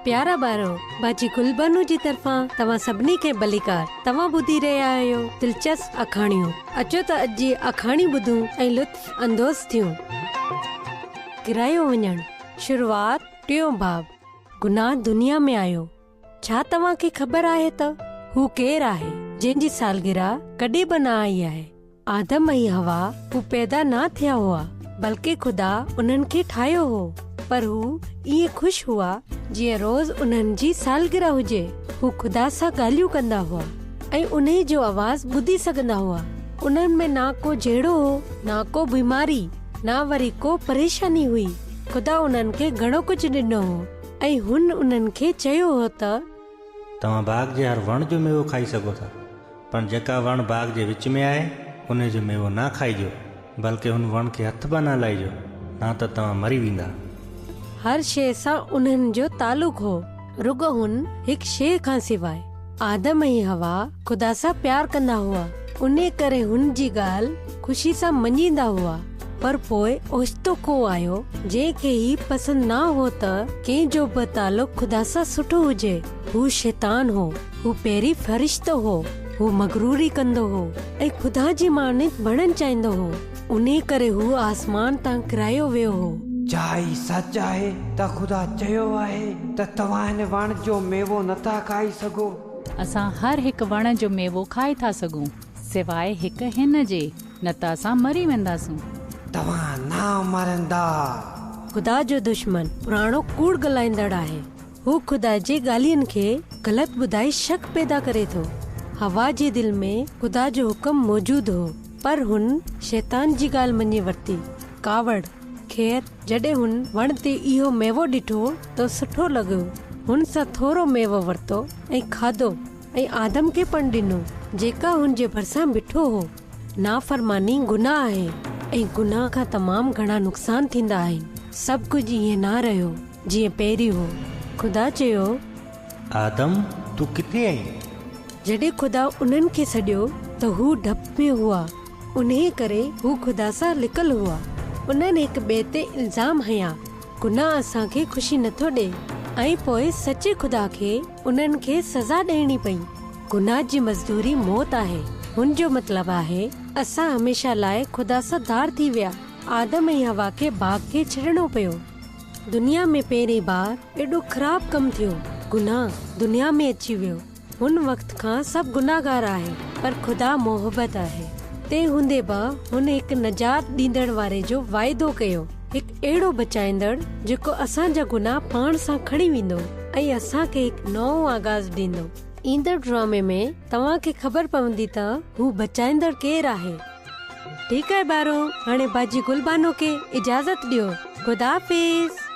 پيارا ٻارو، باجي گل بانو جي طرفان توهان سڀني کي ڀليڪار. توهان ٻڌي رهيا آهيو دلچسپ آکاڻيون. اچو ته اڄ جي آکاڻي ٻڌون ۽ لطف اندوز ٿيون. ڪرايو وڃڻ، شروعات، ٽيون باب، گناهه دنيا ۾ آيو. ڇا توهان کي خبر آهي ته هو ڪير آهي جنهن جي سالگرهه ڪڏهن به نه آئي آهي؟ آدم ۽ حوا هو پيدا نه ٿيا هئا، بلڪه خدا انهن کي ٺاهيو هو. پر هو ائين خوش هئا جيئن روز انهن جي سالگرهه هجي. هو خدا سان ڳالهيون ڪندا هئا ۽ انهي جو آواز ٻڌي سگهندا هئا. انهن ۾ نه ڪو جهيڙو هو، نه ڪو بيماري، نه وري ڪو پريشاني هئي. خدا انهن کي گهڻو ڪجهه ڏنو هو ۽ هن انهن کي چيو هو ته. توهان باغ جي هر وڻ جو ميوو کائي سگهو ٿا، پر جيڪا وڻ باغ جي وچ ۾ آهي، انهي جو ميوو نه کائجو، بلڪه هن وڻ کي هٿ به نه لائجو، نه ته توهان مري ويندا. هر شيء سان انهن جو تعلق هو، رڳو هن هڪ شيء کان سواء. آدم ۽ حوا خدا سان پيار ڪندا هئا، انهي ڪري هن جي ڳالهه خوشي سان مڃيندا هئا. پر پوء اوچتو ڪو آيو، جنهن کي هي پسند نه هو ته ڪنهن جو به تعلق خدا سان سٺو هجي. هو شيطان هو. هو پهرين فرشتو هو. هو مغروري ڪندو هو ۽ خدا جي مانند بڻڻ چاهيندو هو. انهي ڪري هو آسمان تان ڪرايو ويو هو. ڇا هي سچ آهي ته خدا چيو آهي ته توهان هن وڻ جو ميوو نه ٿا کائي سگهو؟ اسان هر هڪ وڻ جو ميوو کائي ٿا سگهون، سواء هڪ هن جي، نه ته اسان مري وينداسون. توهان نه مرندا. خدا جو دشمن پراڻو ڪوڙ ڳالهائيندڙ آهي. هو خدا جي ڳالهين کي غلط ٻڌائي شڪ پيدا ڪري ٿو. حوا جي دل ۾ خدا جو حڪم موجود هو، پر هن شيطان جي ڳالهه مڃي ورتي. ڪاوڙ. خير، جڏهن هن وڻ تي اهو ميوو ڏٺو ته سٺو لڳو. هن سان ٿورو ميوو ورتو ۽ کاڌو ۽ آدم کي پڻ ڏنو، جيڪا هن جي ڀرسان بيٺو هو. نافرماني گناهه آهي ۽ گناهه کان تمام گهڻا نقصان ٿيندا آهن. سڀ ڪجهه ائين نه رهيو. جيئن پهرين هو. خدا چيو. آدم، تون ڪٿي آهين؟ جڏهن خدا انهن کي سڏيو ته هو ڊپ ۾ هئا، انهيء ڪري هو خدا سان لڪل هئا. انهن هڪ ٻئي تي الزام هنيا، گناهه اسان کي خوشي نٿو ڏئي. ۽ پوء سچي خدا کي انهن کي سزا ڏيڻي پئي. گناهه جي مزدوري موت آهي. هن جو مطلب آهي، اسان هميشه لاء خدا سان ڌار ٿي ويا. آدم ۽ حوا کي باغ کي ڇڏڻو پيو. دنيا ۾ پهرين بار ايڏو خراب ڪم ٿيو، گناهه دنيا ۾ اچي ويو. هن وقت کان سڀ گناهگار آهن، پر خدا محبت آهي. تنهن هوندي به هن هڪ نجات ڏيندڙ واري جو واعدو ڪيو، هڪ اهڙو بچائيندڙ جيڪو اسان جا گناهه پاڻ سان کڻي ويندو ۽ اسان کي هڪ نئون آغاز ڏيندو. ايندڙ ڊرامي ۾ توهان کي خبر پوندي ته هو بچائيندڙ ڪير آهي. ٺيڪ آهي ٻارو هاڻي باجي گل بانو کي اجازت ڏيو خدا حافظ.